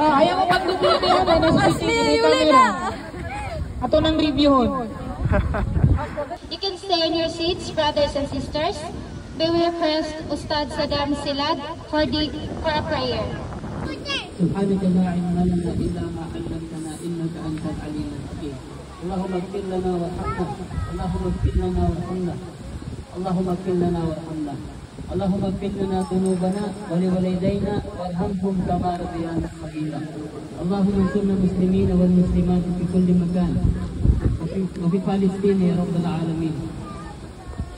Ah, ayaw mo pagdugli niya na nasa CCTV camera. Ato nang reviewon. You can stay on your seats, brothers and sisters. May we request Ustad Saddam Silad for a prayer. سبحانك لا علم لنا إلا ما علمتنا إنك أنت العليم الحكيم. اللهم اغفر لنا وارحمنا. اللهم اغفر لنا وارحمنا. اللهم اغفر لنا وارحمنا. اللهم اغفر لنا ذنوبنا ولوالدينا وارحمهم كما ربيانا صغيرا. اللهم انصرنا المسلمين والمسلمات في كل مكان وفي فلسطين يا رب العالمين.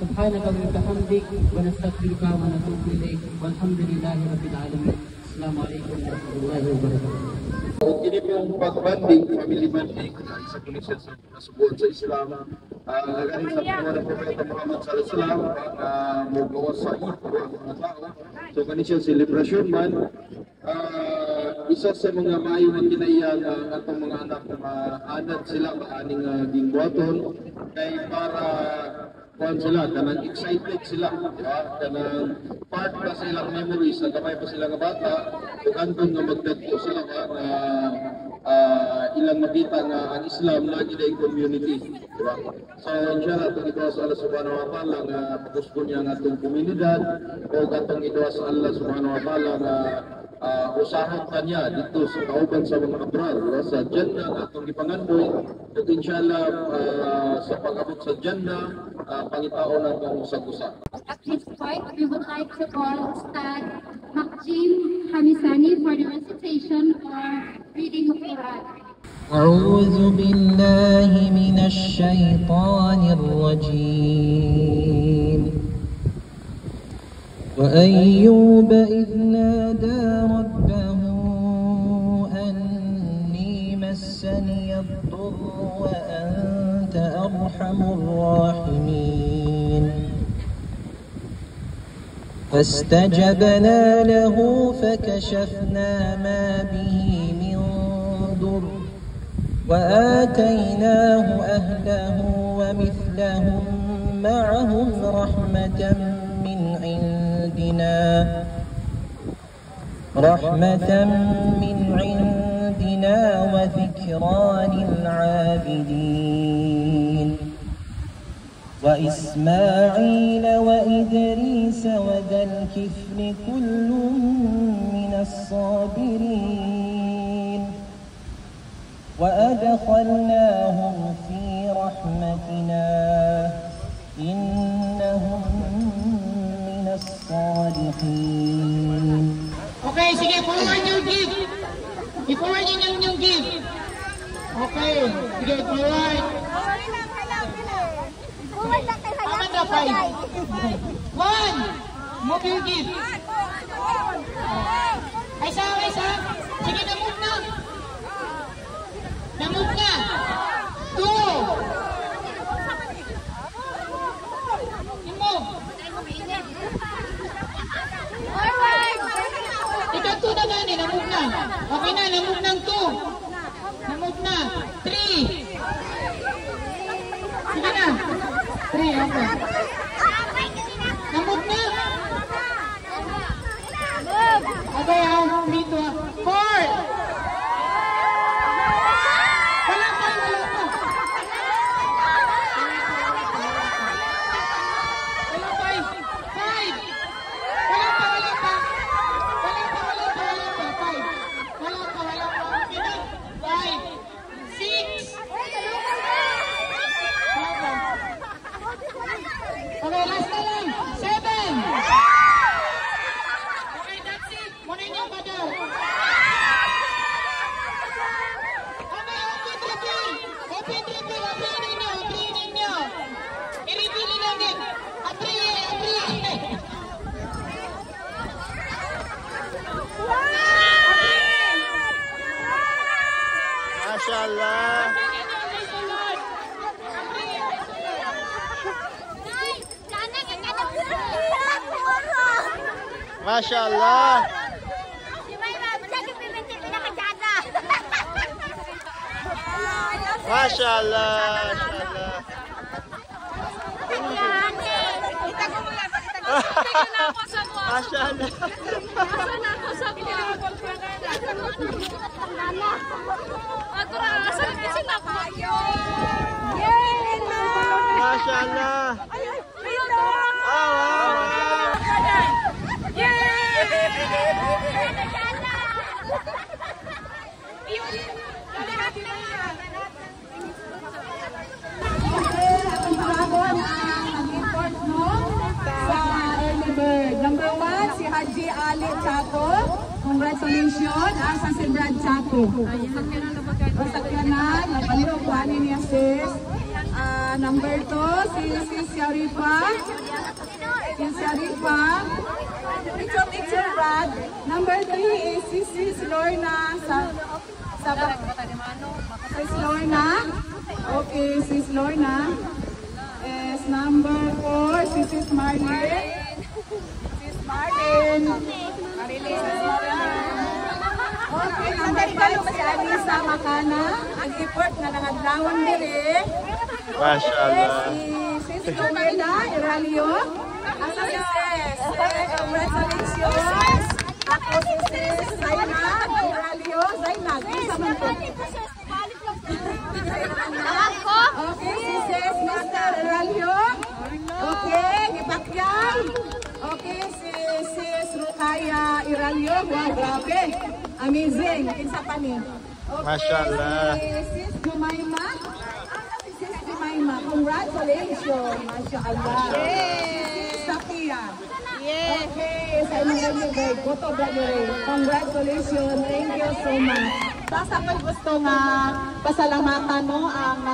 سبحانك وبحمدك ونستغفرك ونتوب إليك والحمد لله رب العالمين. السلام عليكم ورحمة الله وبركاته. O kini pong pag-bonding, family bonding, isa po siya sa kasubuan sa Islam. Galing sa mga Propeta Muhammad sallallahu alaihi wasallam, mogawas sa ito ang mga tao. So kani siya celebration man. Isa sa mga maayo nga kinaiya ang atong mga anak na maanad sila maaning gingbuhaton kay para kuan sila, kanang excited sila, di ba? Kanang part pa sa ilang memories sa gamay pa sila nga bata ug anton nga magdagko sila ba nga ilang makita nga ang Islam lagi na community, di ba? So inshallah, atong iduwa sa Allah subhanahu wa ta'ala nga pakusgon niya ang atong komunidad o atong iduwa sa Allah subhanahu wa ta'ala nga usahon ka niya dito sa kauban sa mga abrar, di ba? Sa Jannah nga atong gipangandoy ug inshallah sa pag-abot sa Jannah, pangitaon nato ang usag-usa. At this point, we would like to call Ustad Makjim Hamisani for the recitation or reading of Quran. أعوذ بالله من الشيطان الرجيم. وأيوب إذ نادى ربه أني مسني الضر وأنت أرحم الراحمين. فاستجبنا له فكشفنا ما به من ضر وآتيناه أهله ومثلهم معهم رحمة من عندنا، رحمة من عندنا وذكرى للعابدين. وإسماعيل وإدريس وذا الكفل كل من الصابرين وأدخلناهم في رحمتنا إنهم من الصالحين. Okay, sige, forward your gift. I-forward niyo yung inyong gift. Okay, sige, forward. Tama na, five. One! Move your gift. Ay, isa, isa. Sige, na-move na. Na-move na. Two. I-move. Ikaw, two na gani, na-move na. Okay na, na-move ng two. Na-move na. Three. Sige na. Three, okay. Na-move na. Okay, three, two, four. Wala pa, wala pa. Wala pa, five. Wala pa, wala pa. Wala pa, wala pa, wala pa. Five. Wala pa, wala pa. Okay na. Five. Six. Wala pa. Okay, last na lang. Seven. Okay, that's it. Muna inyong badal. Okay, open reveal. Open reveal. Abrihin ninyo. Abrihin ninyo. I-reveal ninyo din. Abrihin, abrihin. Mashallah. Abrihin ninyo, praise the Lord. Abrihin, praise the Lord. Mashallah. Mashallah. Mashallah. Mashallah. Atong ang nag-import, no, sa early bird. Number 1, si Haji Ali Chato. Congratulations. Asa si Brad Chato? Sakyanan. Napalihok ko ani niya, sis. Number 2, si Sis Sharifa. Si Sharifa. Picture, picture, Brad. Number 3 is si Sis Lorna. Sis Lorna. Okay, Sis Lorna. Is number 4, si Sis Marlene. Sis Marlene. Sis Marlene. Okay, number 5, si Anissa Makana. Ang effort na nangadlawon dire. Mashallah. Si Sis Jomelda Iralio. Asa si Sis? Congratulations. Ako si Sis Zainab Iralio. Zainab, isa man to. Okay, si Sis Mr. Iralio. Okay, gipakyal. Okay, si Sis Rukaya Iralio. Wow, grabe. Amazing. Kinsa pa ni? Okay, Mashallah. si Sis Jumaima. Si Sis Jumaima, congratulations. Mashallah. Si Sis Safia. Okay, sa inyong early bird. Goto brother. Congratulations. Thank you so much. Sa ako'y gusto nga pasalamatan mo ang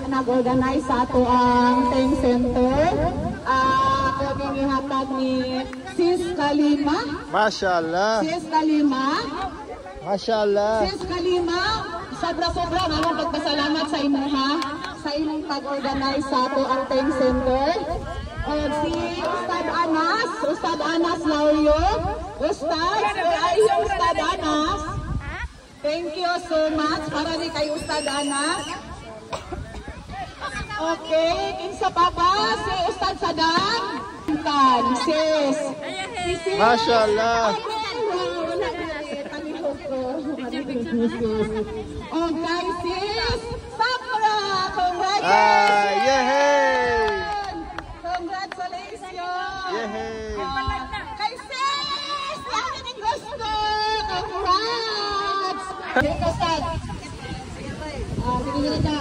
nag-organize sa ato ang Tank Center. Ako gihatag ni Sis Kalima. Mashallah. Sis Kalima. Mashallah. Sis Kalima, sobra-sobra ang among pagpasalamat sa imuha sa imong pag-organize sa ato ang Tank Center. O si Ustad Anas, Ustad Anas Laurio. Ustad, where are you, Ustad Anas? Thank you so much para ni kay Ustad Anas. Okay, kinsa pa ba? Si Ustad Sadam? Tan, sis. Si sis. Mashallah. Okay, wow, wala na eh. Palihog ko. Okay, sis. Sapra, congratulations. Ah, yehey! Congratulations. Yehey! Kay sis! Laki ng gusto! Congrats! Sige, Ustad. Sige na.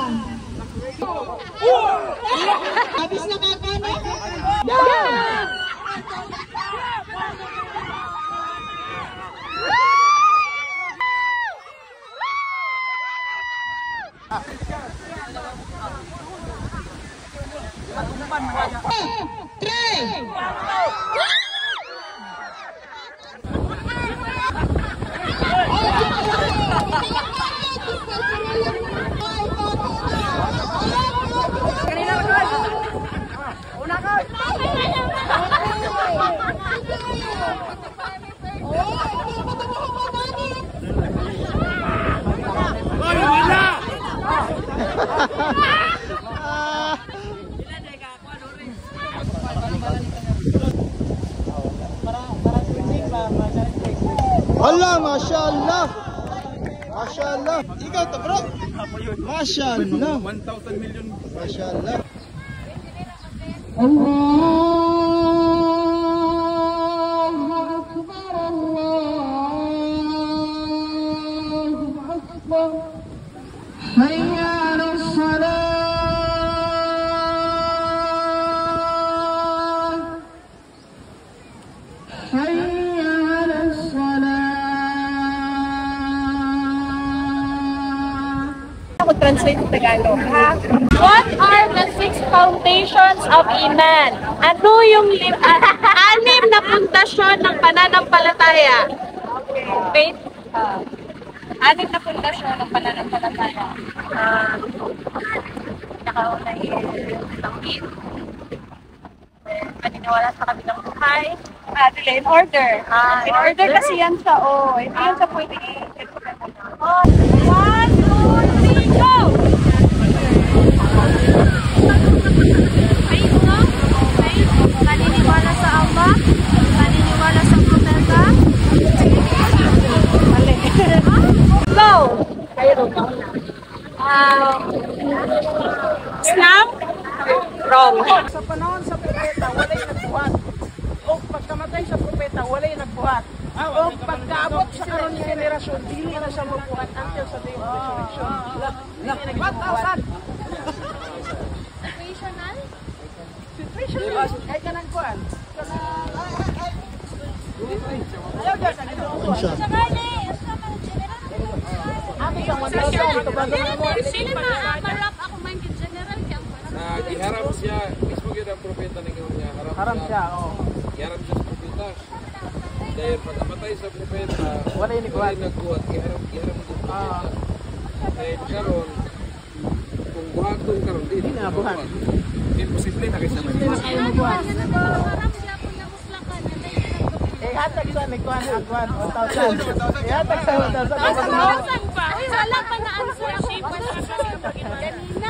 Abis na kaka, no? Yeah! Three! Allah, mashallah. Mashallah. Ikaw to, bro. Mashallah. 1,000 million. Mashallah. Allahu Akbar, Allahu Akbar. Hayya 'ala salah. Hayya 'ala salah. Ako translate sa Tagalog, ha? What are the 6 foundations of Iman? Ano yung anim na pundasyon ng pananampalataya? Okay. Faith. Anim na pundasyon ng pananampalataya. Pinakauna is tawhid. Paniniwala sa kabilang buhay. Dili, in order. In order kasi yan siya, oh. Hindi yan siya pwede i- 1, 2, 3, go! Faith, no? Faith, paniniwala sa Allah, paniniwala sa propeta. Mali. Go! Islam? Wrong. Sa panahon sa propeta, walay nagbuhat. O pagkamatay sa propeta, walay nagbuhat. O pagkaabot sa karon nga henerasyon, dili na siya mabuhat until sa day of resurrection. 1,000! Situational? Situational. Ay kanang kuan. Ayaw dyan sa ginoo. Ami kang 1,000 tubagon mo. Dili ma-marap ako man kay general kay ang Giharam siya, mismo gyud ang propeta ningon niya, haram, Haram siya, oh. Giharam siya sa propeta. Dahil pagkamatay sa propeta, Walay nagbuhat. Walay nagbuhat, giharam, giharam ang propeta. Dahil karon, kung buhaton karon, di na buhat. Imposible na kaysa man. Haram siya kung namuslakan. Eh, hatag sa ni kuan ang kuan 1,000. Eh, hatag sa 1,000. Uy, wala pa na answer ako. Ganina.